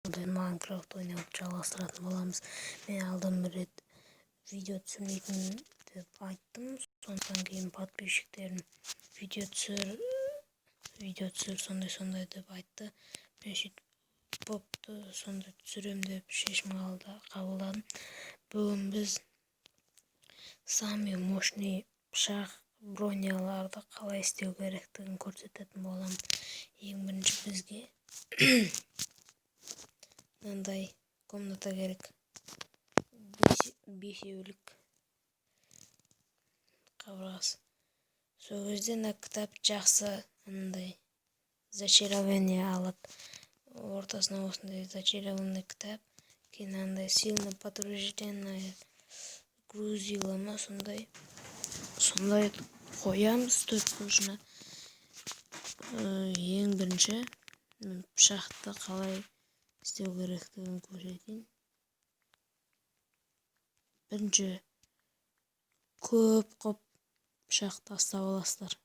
Майнкрафт ойнап жалғастыратын боламыз. Мен алдын бір рет видео түсірмейтін деп айттым. Содан кейін подписчиктерім видео түсір, видео түсір, сондай-сондай деп айтты. Мен сөйтіп бопты, сонда түсірем деп шешім қабылдадым. Бүгін біз самый мощный пышақ броняларды қалай істеу керектігін көрсететін боламын. Ең бірінші бізге мынандай комната керек. Бесеулік қабырғасы. Сол кезде мына кітап жақсы анандай зачарование алады. Ортасына осындай зачарованный кітап, кейін андай сильно поврежденная грузила ма, сондай сондай қоямыз төрт бұрышына. Ең бірінші мен пышақты қалай істеу керектігін көрсетейін. Бірінші көп қып пышақ тастап аласыздар.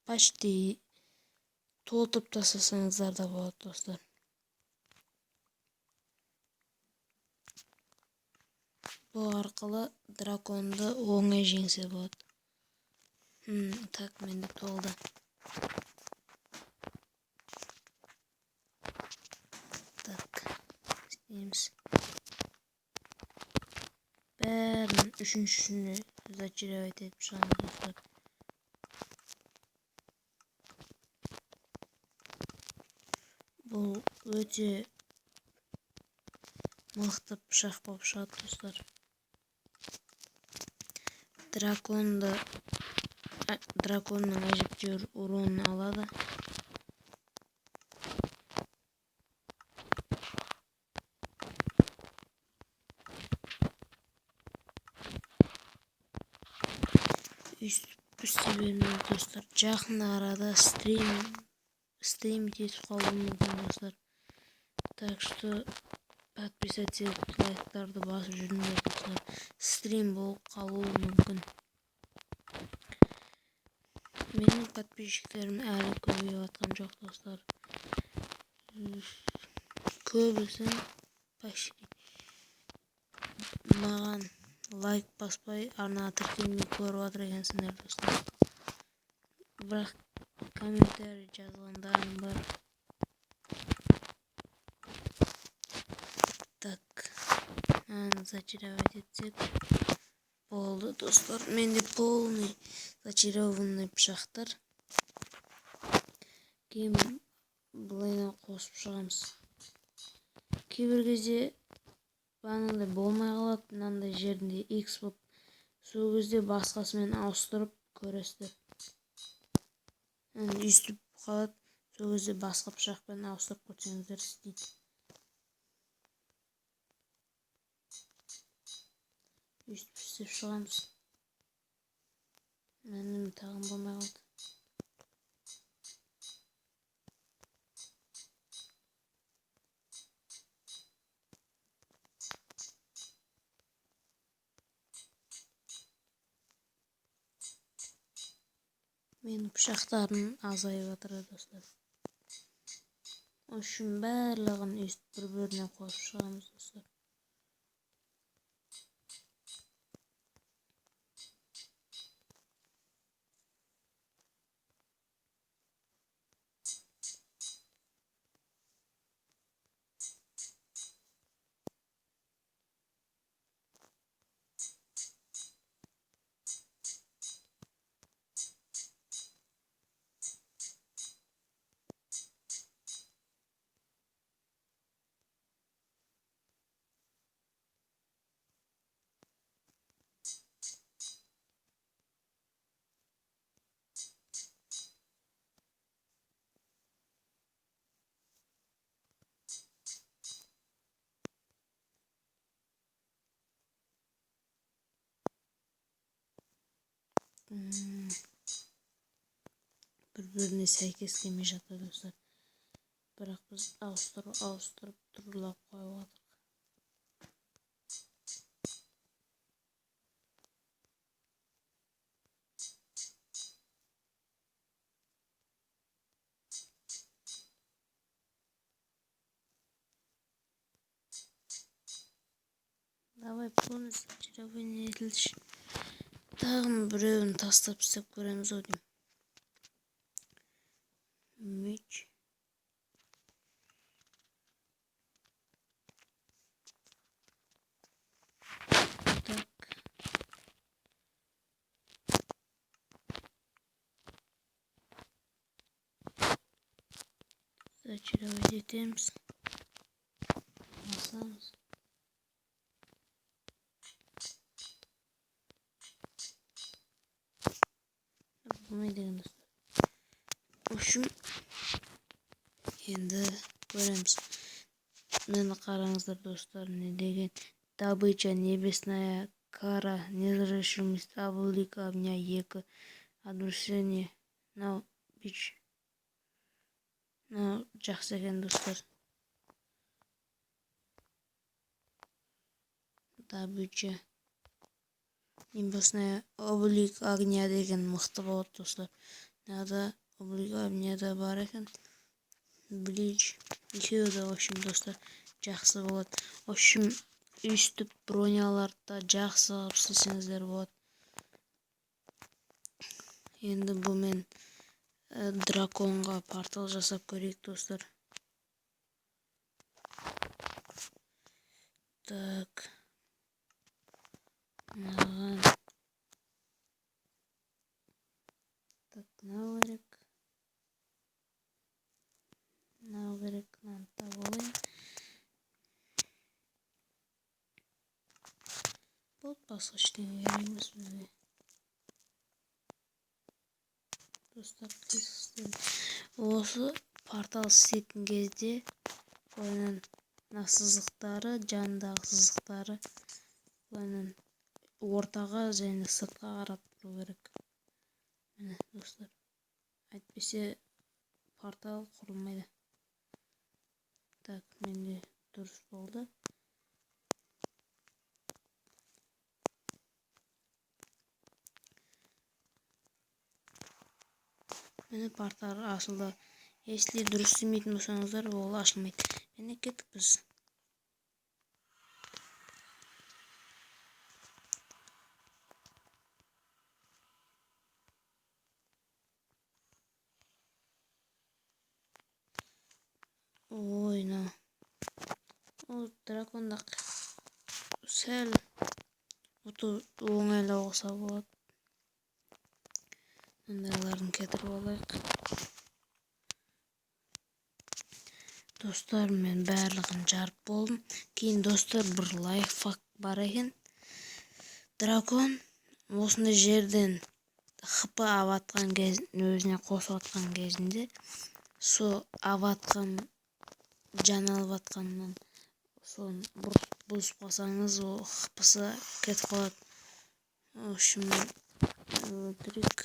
Почти толтырып тастасаңыздар да болады, достар. Бұл арқылы драконды оңай жеңсе болады. Так, менде толды. Так, істейміз. Бәрін үшіншісіне зачаровать етіп шығамыз, достар. Бұл өте мықты пышақ болып шығады, достар. Драконның әжептәуір уронын алады. Өйстіп істей беріңіз, достар. Жақын арада стрим етіп қалуым мүмкін, достар. Так что подписаться етіп, лайктарды басып жүріңдер, достар. Стрим болып қалуы мүмкін. Менің подписчиктерім әлі көбейіп жатқан жоқ, достар. Көбісі почти маған лайк баспай, арнаға тіркелмей көріп жатыр екенсіңдер, достар. Бірақ комментарий жазғандарым бар. Так, мынаны зачаровать етсек болды, достар. Менде полный зачарованный пышақтар. Кейін былайынан қосып шығамыз. Кейбір кезде бағанағыдай болмай қалады, мынандай жерінде X болып, сол кезде басқасымен ауыстырып көресіздер. Енді өйстіп қалады, сол кезде басқа пышақпен ауыстырып көрсеңіздер істейді. Өйстіп істеп шығамыз. Міне, тағын болмай қалды. Менің пышақтарым азайып жатыр, достар. Үшін барлығын өйстіп бір-біріне қосып шығамыз, достар. Бір-біріне сәйкес келмей жатыр, достар. Бірақ біз ауыстырып, ауыстырып, тұрлап қойып жатырмыз. Давай, полностью зачарование етілші. Тағы біреуін тастап істеп көреміз ау деймін. Меч. Так. Зачаровать етеміз. Басамыз. Болмайды екен, достар. В общем, енді көреміз. Міне, қараңыздар, достар, не деген добыча: небесная кара, независимость, облик огня екі, разрушение. Мынау бич, мынау жақсы екен, достар. Добыча небесная, облик огня деген мықты болады, достар. Мынада облик огня да бар екен, блич, екеуі де. В общем, достар, жақсы болады. В общем, өйстіп броняларды да жақсы қылып істесеңіздер болады. Енді бұмен драконға портал жасап көрейік, достар. Так, маған, так, мынау керек, мынау керек. Мынаны тауып алайын. Болды, басқа ештеңе керек емес бізге, достар. Осы портал істейтін кезде былайынан мына сызықтары, жанындағы сызықтары былайынан ортаға және сыртқа қарап тұру керек, міне, достар. Әйтпесе портал құрылмайды. Так, менде дұрыс болды. Міне, портал ашылды. Если дұрыс істемейтін болсаңыздар, ол ашылмайды. Міне, кеттік біз. Ой, мынау ол драконда сәл ұту оңайлау болса болады. Мындайларын кетіріп алайық. Достар, мен барлығын жарып болдым. Кейін, достар, бір лайфхак бар екен. Дракон осындай жерден хп алып кезін, өзіне қосып атқан кезінде, сол алып атқан, жан алып атқаннан соны бұзып қалсаңыз, ол хпсы кетіп қалады. В общем, өлтірейік.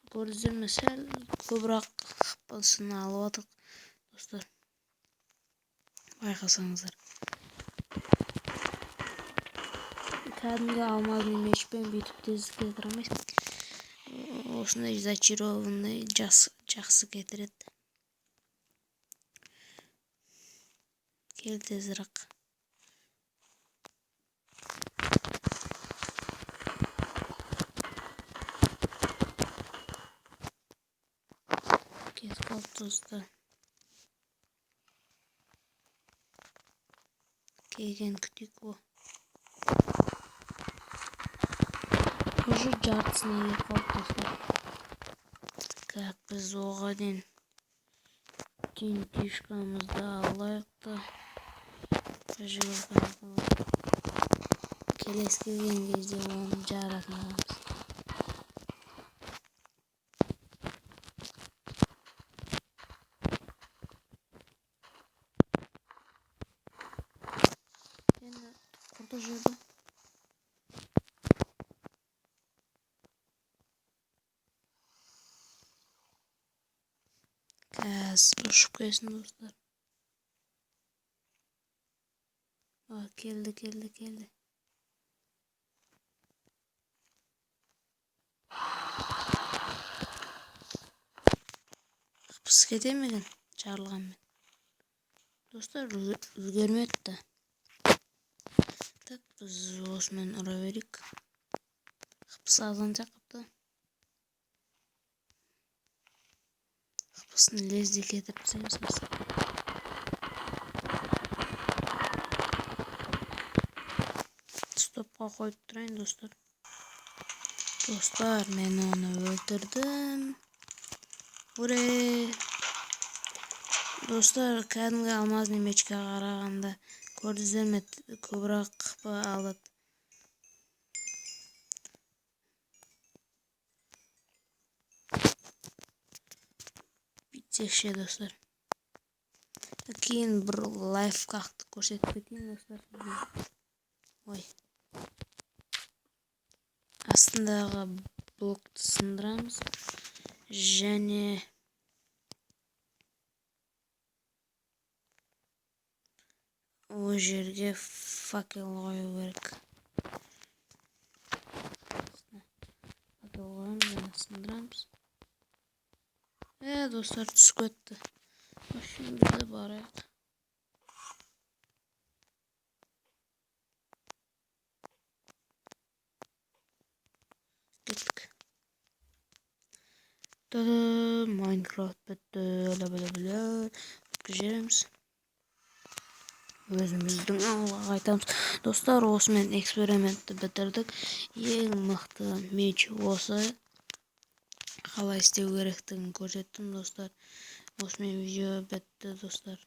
Көрдіңіздер ме, сәл көбірек хпсын алып жатырық, достар, байқасаңыздар. Кәдімгі алмазный мечпен бүйтіп тез кетіре алмайсың. Осындай зачарованный жақсы кетіреді. Кел тезірек. Кетіп қалды, достар. Келген күтейік. О, уже жартысына келіп қалды, достар. Так, біз оға дейін тнтишкамызды алайық та, келесі келген кезде оны жаратын боламыз. Енді құрды жеді. Қазір ұшып келсін, достар. А, келді, келді, келді. Қыпсы кете ме екен жарылғанмен? Достар, үлгермепті. Так, біз осымен ұра берейік. ХПсы азанша қыпты. ХПсын лезде кетіріп тастаймыз біз. Стопқа қойып тұрайын, достар. Достар, мен оны өлтірдім. Ура! Достар, кәдімгі алмазный мечке қарағанда, көрдіңіздер ме, көбірек ХП алады. Бүйтсек ше, достар. Кейін бір лайфхакты көрсетіп кетейін, достар, сізге. Ой. Астындағы блокты сындырамыз. Және ол жерге факел қою керек. Факел қоямыз және сындырамыз. Достар, түсіп кетті. В общем, біз барайық. Кеттік. Та-да, Майнкрафт бітті. Ла-бла-бла. Өткізіп жібереміз. Өзіміздің ауылға қайтамыз. Достар, осымен экспериментті бітірдік. Ең мықты меч осы. Қалай істеу керектігін көрсеттім, достар. Осымен видео бітті, достар.